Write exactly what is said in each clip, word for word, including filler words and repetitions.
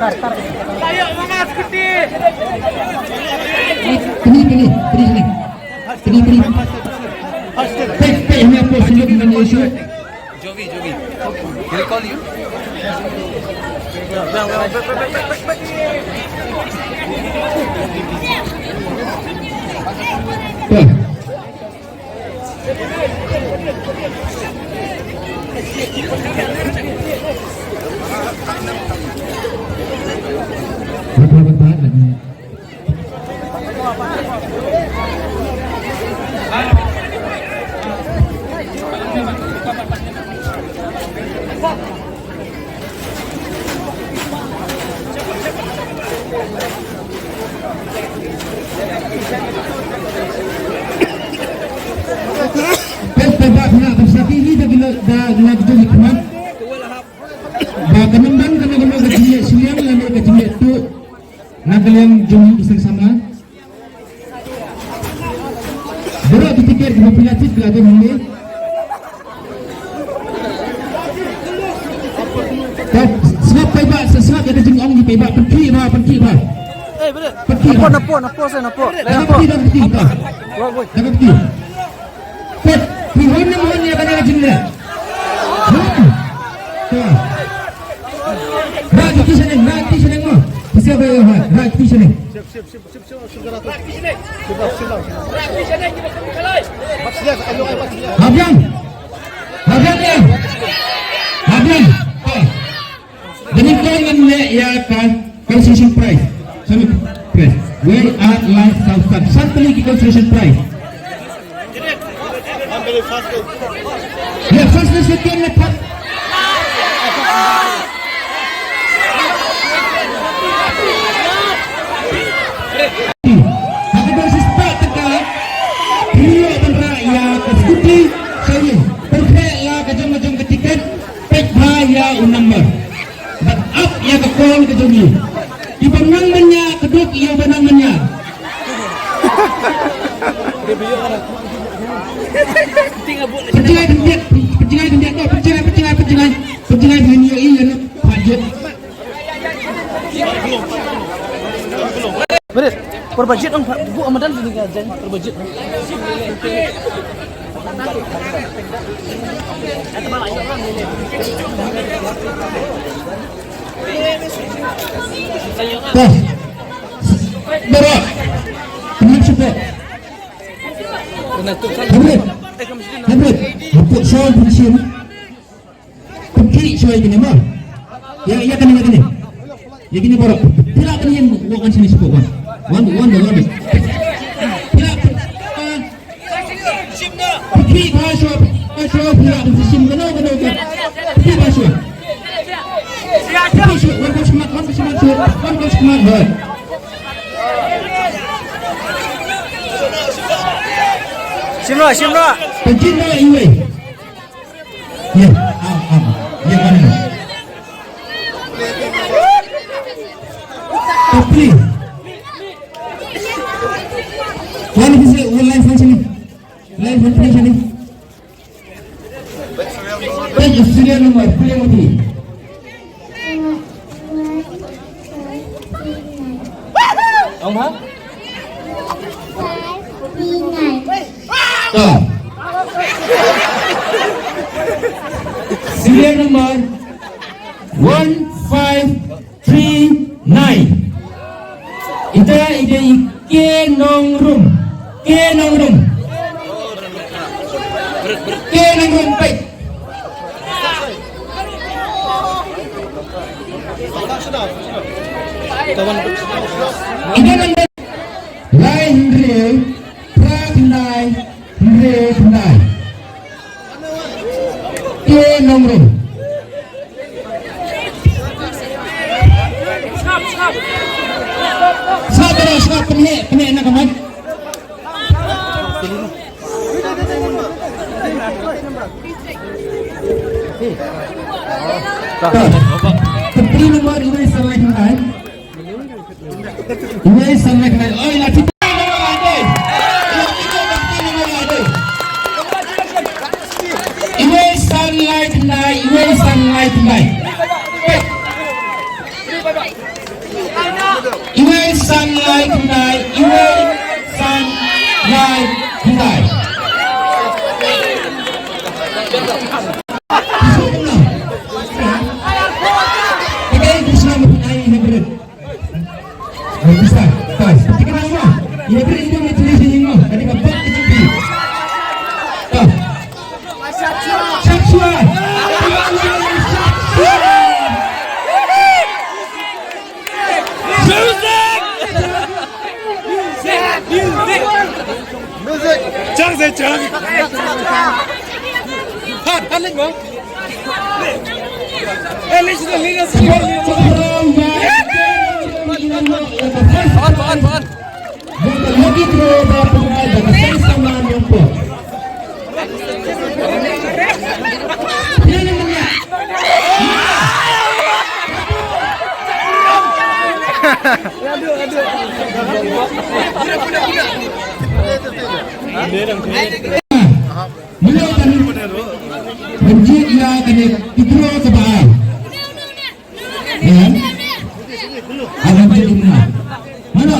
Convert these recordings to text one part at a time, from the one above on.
Pini, pini, pini, pini. Pini, pini. Pek, pek, hanya pos, sini, bukan isu. Jogi, Jogi. He'll call you. Tuh. Betul, betul, betul. Pes pes ba khana pes sati ni da gila da gila da gila khmat. Ba ka nang ban ka nang ban ka jingeh shiliang lane ka jingeh tuh. Na ka liang jong u Seng Samla. Baroh ki tiket kiba phi la thied ki la don hangne. Ka sngap paidbah, sa sngap ïa ka jingong ki paidbah, pynkhih bha, pynkhih bha. Pynkhih bha. Napo, napo, napo, sa napo. Napo. Pynkhih bha, pynkhih bha. Woi, woi. Pynkhih. Pet, phi hon ne em hon ïa kane ka jingleh? Hon. Ka. Rah kti shaneng, rah kti shaneng mo. Phi siap ïa hon, rah kti shaneng. Hap biang. Hap biang ïa. Hap biang. Ka. Dang ïa kane ngan leh ïa ka consolation prize. Sami prize. Wei, Art, Life, South Star. San tylli ki consolation prize. Ïa, first ne second ne third. Ha ka dor shispah tyngka. Phi ïoh ban rah ïa ka scooty. Sha ïing. Pyrkhat la ka jong ka jong ka tiket. Peit bha ïa u number. Bad ap ïa ka call ka jong ngi. Iba nang manya ka duk ïa uba nang manya. Pynjngai pynbiat, pynjngai pynbiat, pynjngai, pynjngai, pynjngai, pynjngai, pynjngai, pynjngai, pynjngai. Berit, perbajit ong, bu amadan sini ka jen, perbajit. Tuh. Berat. Kena cukup. Berit. Berit. Hapuk soal pensiun. Pynkhih shuwa ïa kine mo. Ïa, ïa kane, ïa kane. Ïa kine baroh. Phi lah ban ïeng, walk on sini shuwa, wan. Wan, wan, wan. Phi lah, phi lah. Pynkhih bha shuwa, bha shuwa, phi lah ban shim kano, kano, kano. Pynkhih bha shuwa. Pynkhih shuwa, wan, wan, shim, wan, shim, wan, wan, shim, wan. Shim noh, shim noh. Pynkhih noh iwei. Ïa, am, am. Ïa, am. Top three. Wan, bisa, wan, line function ni. Line function ni. Page serial number, play movie. Ong ha? Five, three, nine. Ka. Serial number one five three nine. Ita i dei i K Nongrum. K Nongrum. K Nongrum, peit. Ida number lai hynriew, phra khyndai, hynriew khyndai. K Nongrum. Sngap, sngap, pynheh, pynheh na ka mic. Ka. Ka three number, iwei san lai khyndai. Iwei san lai khyndai. Oi, la thik. Iwei san lai khyndai, iwei san lai khyndai. Bisa, pas. Kita mau. Ia beri itu ni tulis ini mau. Tadi bapak kita beri. Pas. Shakespeare. Music! Music! Music! Chang se chang. Hat, hat leng mo. Eh, listen, listen. Paan, paan, paan. Lucky draw ba pynlong da ka seng samla Nongpoh. Mynta kan mynjur ïa kane ki draw kaba ar. Em? Alam tu mana? Mana?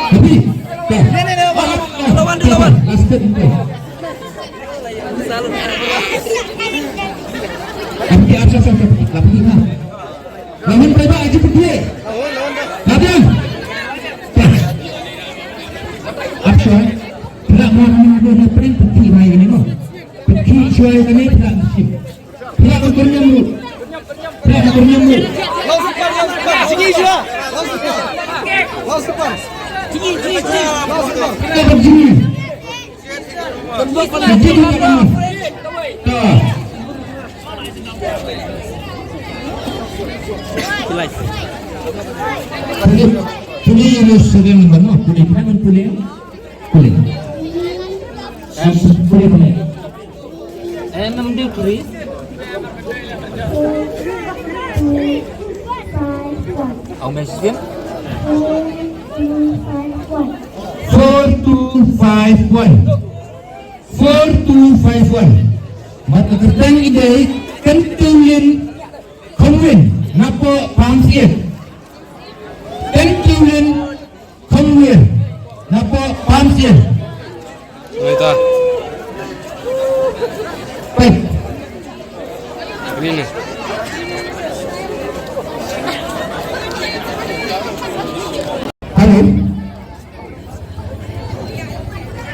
Tapi, dah. Lawan, lawan. Last step tu. Tapi, apa, apa, apa? Tapi, ha. Lawan berapa aja pergi? Lawan. Dah. Apa? Tidak mau menunggu dia pergi, pergi main ini, no. Pergi, cuai kami, tidak mesti. Pyrshah ka kyrñam ruh. Pyrshah ka kyrñam ruh. Pyrshah ka kyrñam. Pyrshah ka kyrñam. Pule, pule, pule, pule, pule, pule. Pule. Pule, pule. M M D three. How many season? Four two five one. Four two five one. Mat ka kyrteng i dei Kyntiewlin Khongwin napoh Pamsiej. Kyntiewlin Khongwir napoh Pamsiej. Oi ta. Peit. Ini ni. Halo.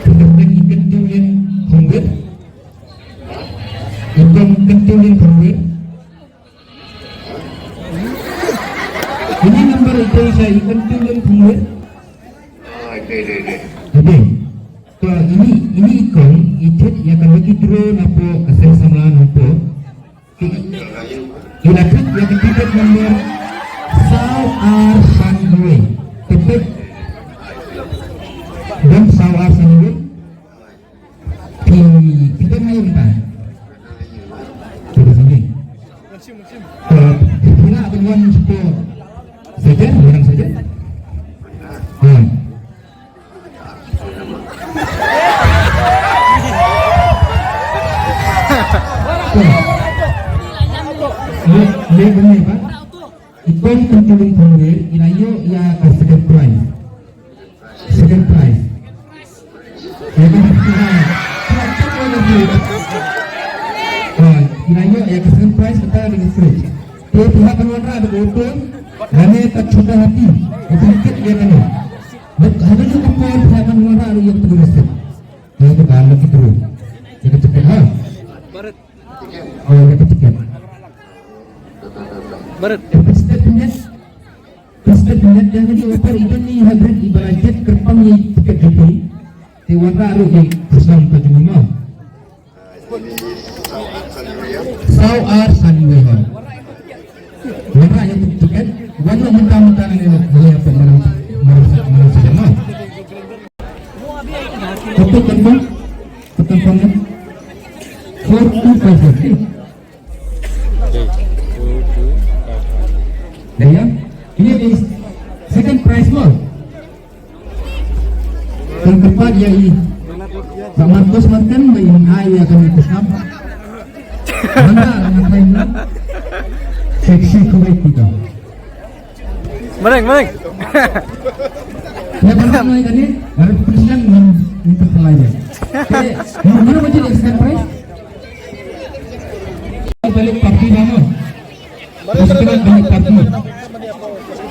Kyntiewlin Khongwir. Kyntiewlin Khongwir. Ini number ito sa i Kyntiewlin Khongwir. Ah, dei, dei, dei. Dei. Ka ini, ini i kong i thied ïa ka lucky draw napoh ka seng samla Nongpoh. I la thied ïa ka ticket number saw ar san wei. Ticket. Don saw ar san wei. Phi, phi don haei mynta? Phi don sini. Eh, phi lah ban wan sha sejak, wan sejak. Hmm. Leh, leh bynta ba. I kong Kyntiewlin Khongwir i la ïoh ïa ka second prize. Second prize. Ah, i la ïoh ïa ka second prize kata ka dei ka fridge. Te phi hap ban wanrah da ka auto lane ka Chhota Hathi. Ka ticket ïa kane. Bad ha kajuh ka por phi hap ban wanrah ruh ïa kata ka receipt. Ïa kata ka lucky draw. Ïa ka ticket ha. Oh, ïa ka ticket. Barit. Ka first step pynïaid, ka first step pynïaid ïa kane ka offer, i don i hybrid iba la jied kyrpang ïa i ticket jong phi. Te wanrah ruh ïa i khusnam ka jong i mo. Saw ar san wei hon. Wanrah ïa i ticket, wan ruh mynta mynta nangne ïa phi marang marang marang sha mo. Kata confirm, kata confirm. Four two five four. Dah ya? Ini di second prize mo. Yang keempat ya i. Pak Marcos Martin ba in ai ya kami kusam. Mana dengan lain? Seksi Kuwait kita. Maning, maning. Ya, mana mai kani? Mana president minta pelai. Mana macam second prize? Balik parti mana? Balik parti.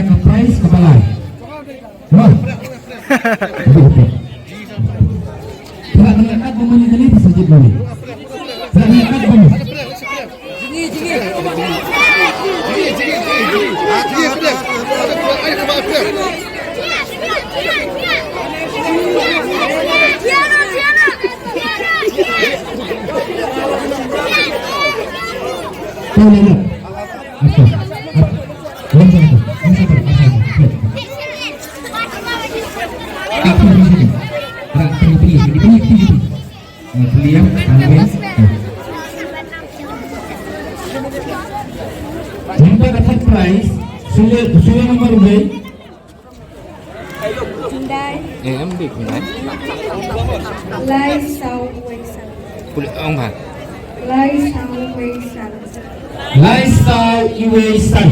ïa ka prize kaba lai. Mo. Ba nang ïa kat ba mane kane ba sa jied mane. Ba nang ïa kat ba mane. Jingpeit ha third prize, sule, sule number uwei. Hyundai. Eh, em dei Hyundai. Lai saw wei san. Pule ong ba. Lai saw wei san. Lai saw wei san.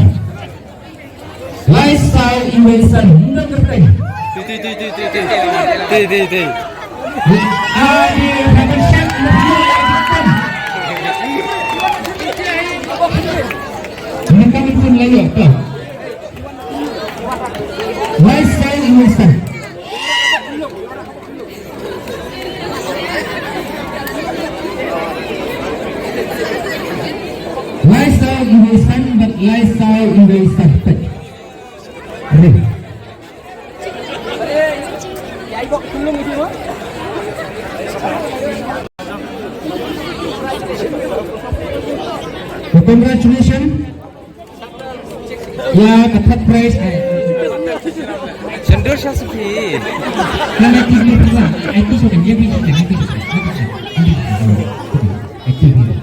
Lai saw wei san. Nda kerteng. Ti, ti, ti. Ti, ti, ti. Adi, hakan syak, ini kami pun layak, tuh. Lai saw wei san. Lai saw wei san, bad lai saw wei san. Re. Congratulations. Ïa ka third prize ai. Chandor sha suki. Kan ai ti ni pula. Ai ti so kan ïa bi kan ai ti so kan. Ai ti so kan. Ai ti so kan.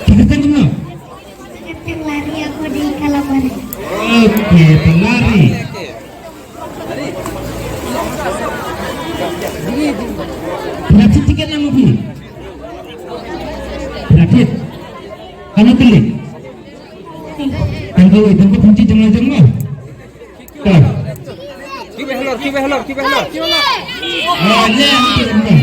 Kita tengok. Kita lari aku di Kalabari. Oke, pelari. Pynthut tiket na ma phi? Pynthut. Kano klik? Tang kawei, tang ka pynthut jong la jong ma. Kawei. Kiba halor, kiba halor, kiba halor. Ah, ïa, ïa, ïa.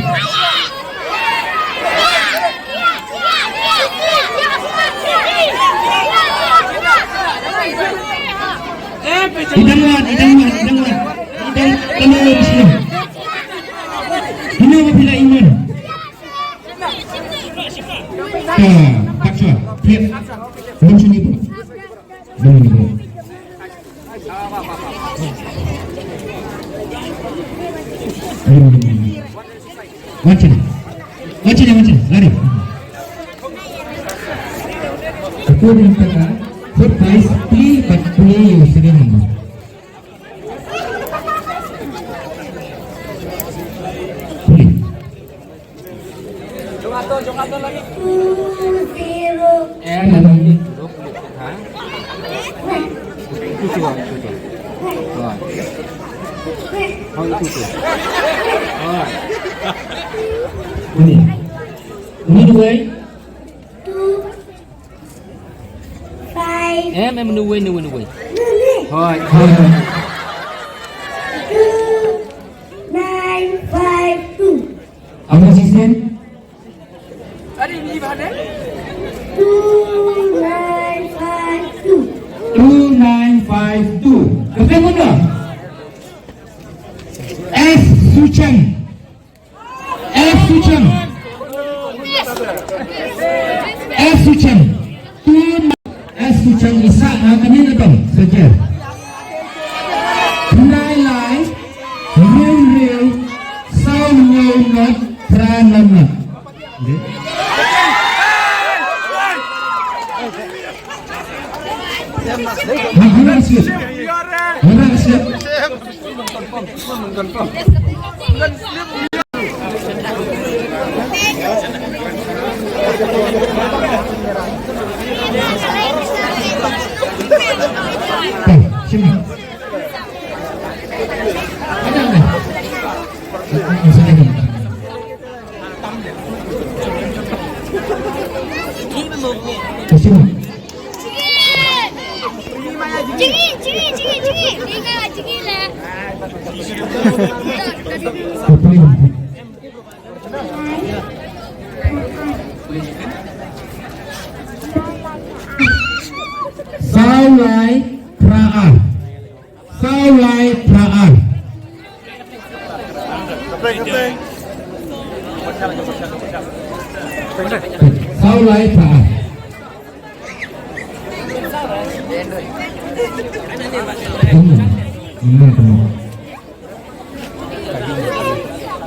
Idang wan, idang wan, idang wan. Idang, kano wan sini? Ino ba phi la iman? Ah, paksa. Flip. Belum sini, bro. Belum sini, bro. Belum sini. Wan sini. Wan sini, wan sini. Lari. Aku dah minta fourth prize, pli bad pli ïa u serial number. Pli. Jong ato, jong ato lagi. Two zero. Eh, lagi. Ha? Itu tu, itu tu. Ha. Oh, itu tu. Ha. Ini. Ini dua. Two. Five. Em, em, nuwei, nuwei, nuwei. Nuwei. Hoi, hoi. Two nine five two. Apa sih, Sen? Two nine five two. Two nine five two. Kata mana? S Suchang. F Suchang. F Suchang. Tun F Suchang isa na kami na tong sejer. Nai lai, reu reu, sau ngau ngat, pra nam ngat. Mana siap? Mana siap? Saw lai phra ar. Saw lai phra ar. Saw lai phra ar.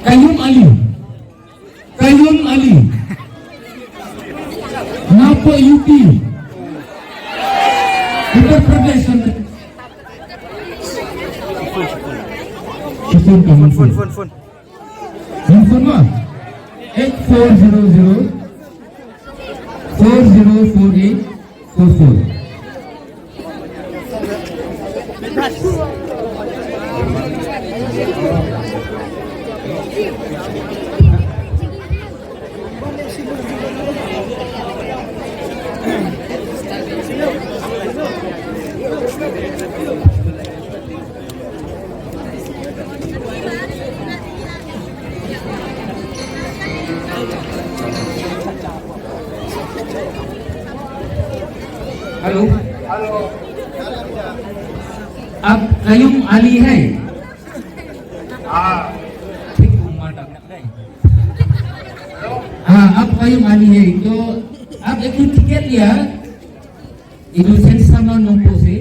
Kayum Ali. Kayum Ali. Napo U P. Uttar Pradesh. Phone, phone, phone, phone. Phone ma? Eight four zero zero four zero four eight four four. Hello. आप कयूम अली है? हाँ। ठीक हूँ, माता। हाँ, आप कयूम अली है, तो आप एक टिकट लिया, इधर सेंसर नोंगपोक से।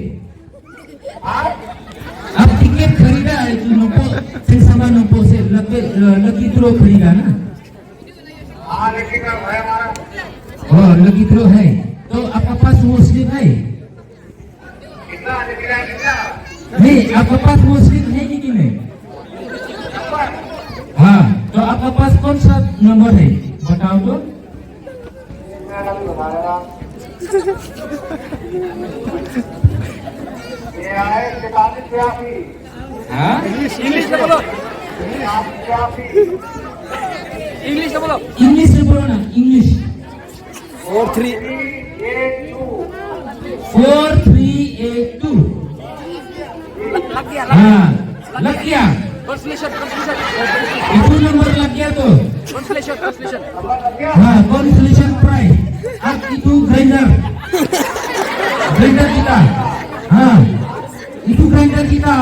आप टिकट खरीदा है जो नोंगपोक, सेंसर नोंगपोक से लकी, लकी ड्रॉ खरीदा ना? हाँ, लकी ड्रॉ है हमारा। हाँ, लकी ड्रॉ है। तो आपका पास वो स्लिप है? कितना, कितना, कितना? नहीं, आपका पास वो स्लिप है कि नहीं? नंबर? हाँ, तो आपका पास कौन सा नंबर है? बताओ तो। हाँ? इंग्लिश, इंग्लिश में बोलो। इंग्लिश में बोलो। इंग्लिश में बोलो ना, इंग्लिश। Four three. Four three eight two. हाँ, लग गया। Consolation, consolation. Itu number lagi ya tuh. Consolation, consolation. हाँ, consolation prize. Ak itu grinder. Grinder kita. हाँ, itu grinder kita.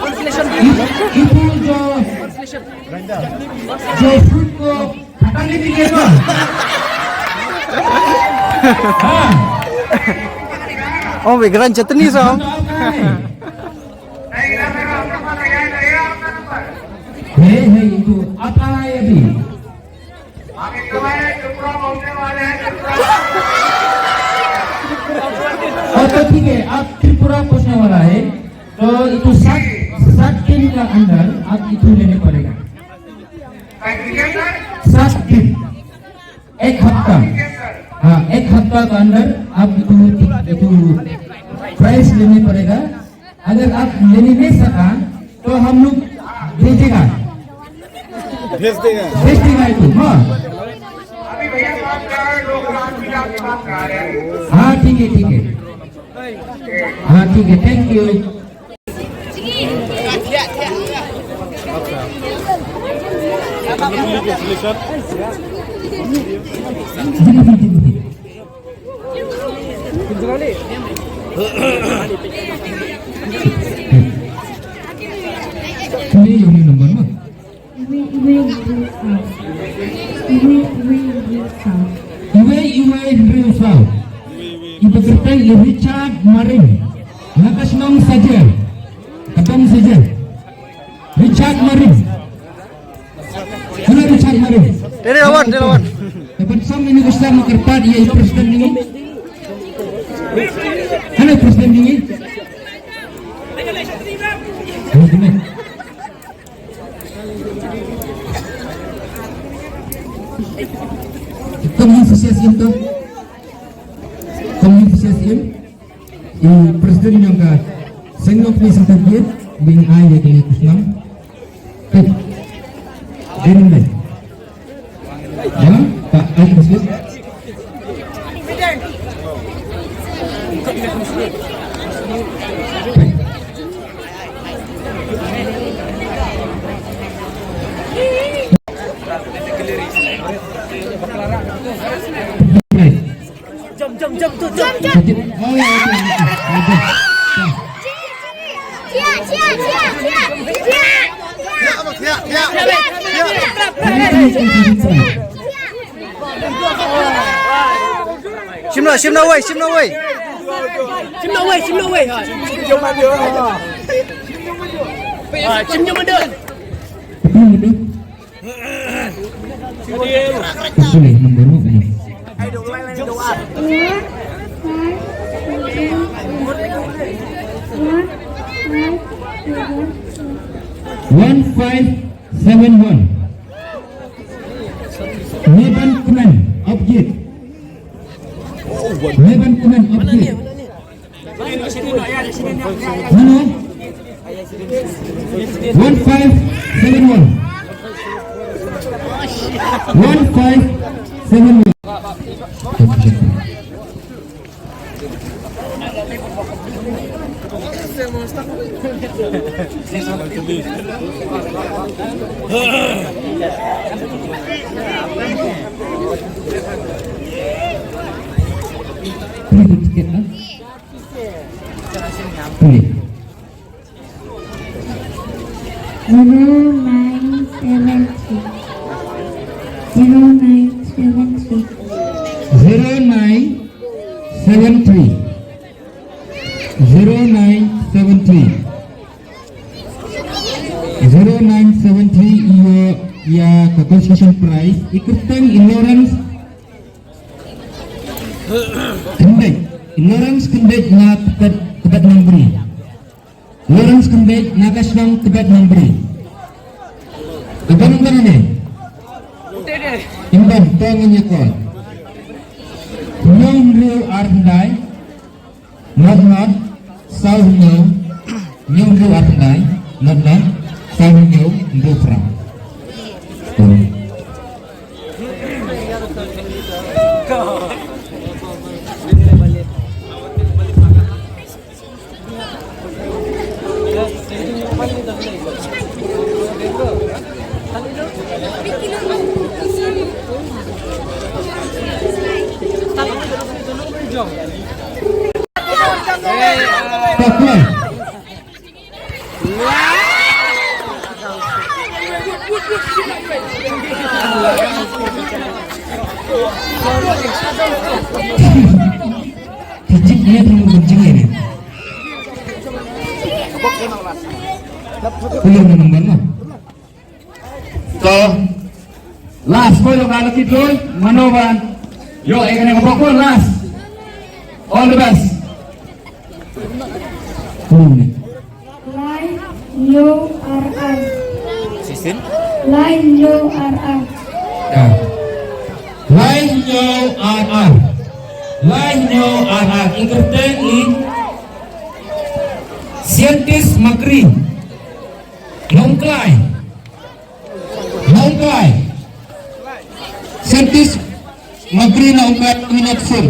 Consolation. Itu, itu जो, consolation. जो fruit को खटाने के लिए ना। हाँ। Oh, वे ग्रैंड चटनी सा। है, है, ये तो आता है अभी। और तो ठीक है, आप त्रिपुरा पहुंचने वाला है, तो ये तो सात, सात दिन का अंदर आप इथू लेने पड़ेगा। सात दिन, एक हफ्ता। हाँ, एक हफ्ता के अंदर आप इथू, इथू प्राइस लेने पड़ेगा। अगर आप लेने नहीं सका तो हम लोग भेजेगा। भेज देगा। भेज देगा इथू, हाँ। हाँ, ठीक है, ठीक है। हाँ, ठीक है, thank you। Ini yang ini nomor mah. Iwe Iwe Hynriew Saw. Iwe Iwe Hynriew Saw. Iwe Iwe Hynriew Saw. Iba kyrteng i Richard Maring. Na ka shnong Sajer. Ka dong Sajer. Richard Maring. Hello Richard Maring. Dere lawan, dere lawan. Dapat sam ini besar ma kyrpad ïa i president ini. Hello president ini. Hello, gini. Sim to. Kong yu sim. I president jong ka Seng Nongkmie Seng Tarbiet, bing ai ïa kane ka snam. Hei. Din dai. Ya, Pak, ai ka snam. Hei. Jump, jump, jump tu, jump, jump. Sakit. Oh, ya, okey, okey. Okey. Cia, cia, cia, cia, cia. Shim noh, shim noh wei, shim noh wei. Shim noh wei, shim noh wei. Ah, shim noh wei. Ka pule number one ni. One five seven one. Neban Kmen, Upgate. Neban Kmen, Upgate. Mano? One five seven one. One five seven one. Free ticket, ha? Free. Zero nine seven three. Zero nine seven three. Zero nine seven three. Zero nine seven three. Zero nine seven three, ïa, ïa ka consolation prize, i kyrteng i Lawrence Khyndiat, i Lawrence Khyndiat na Tibet, Tibet Nongbri. Lawrence Khyndiat na ka shnong Tibet Nongbri. Ka phone number ne? Im don, to ngin ïa call. Hynñiew hynriew ar khyndai, nod nod, saw hynñiew, hynñiew hynriew ar khyndai, nod nod, saw hynñiew, hynriew phra. Ki jingeh, ki jingeh. Pule na number na. To, last ko ïoh ka lucky draw, mano ban ïoh ïa kane ka bok last. All the best. Pule. Lai hynñiew ar ar. Sisin? Lai hynñiew ar ar. Ya. Lai hynñiew ar ar. Lai hynñiew ar ar. I kyrteng i Scientist Makri. Nongklai. Nongklai. Scientist Makri na Nongklai, minit sur.